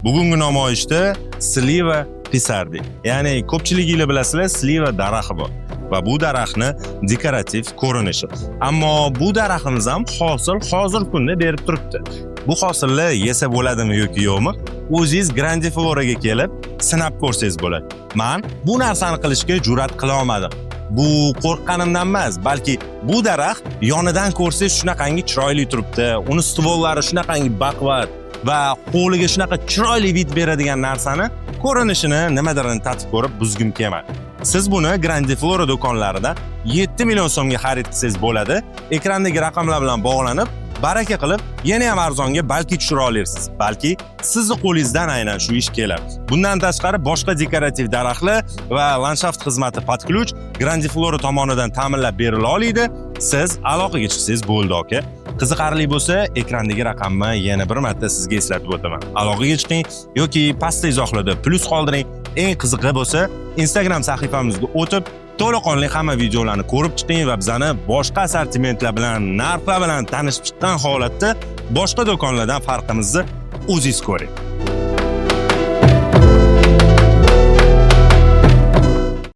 Bugungi namoyishda Sliva Pisardi. Ya'ni ko'pchiliginglar bilasizlar, sliva daraxti bor va bu daraxtni dekorativ ko'rinishi. Ammo bu daraxtimiz ham hosil hozir kunda berib turibdi. Bu hosilni yesa bo'ladimi yoki yo'qmi? O'zingiz Grandifloraga kelib sinab ko'rsangiz bo'ladi. Men bu narsani qilishga jur'at qila olmadim. Bu qo'rqqanimdan emas, balki bu daraxt yonidan ko'rsangiz shunaqangi chiroyli turibdi. Uni stvollari shunaqangi baquvvat va qo'liga shunaqa chiroyli вид beradigan narsani ko'rinishini nimadirini tatib ko'rib buzgim kelmadi. Siz buni Grandiflora do'konlarida 7 million so'mga xarid qilsangiz bo'ladi. Ekrandagi raqamlar bilan bog'lanib, baraka qilib, yana ham arzonga balki tushira olarsiz. Balki sizni qo'lingizdan aynan shu ish kelar. Bundan tashqari boshqa dekorativ daraxtlar va landshaft xizmati под ключ Grandiflora tomonidan ta'minlab berila oladi. Siz aloqaga chiqsangiz bo'ldi, aka. Qiziqarli bo'lsa, ekrandagi raqamni yana bir marta sizga eslatib o'taman. Aloqaga chiqing yoki pastda izohlarda plyus qoldiring. Eng qizig'i bo'lsa, Instagram sahifamizga o'tib, to'laqonli hamma videolarni ko'rib chiqing va bizani boshqa assortimentlar bilan, narxlar bilan tanishib chiqqan holatda boshqa do'konlardan farqimizni o'zingiz ko'ring.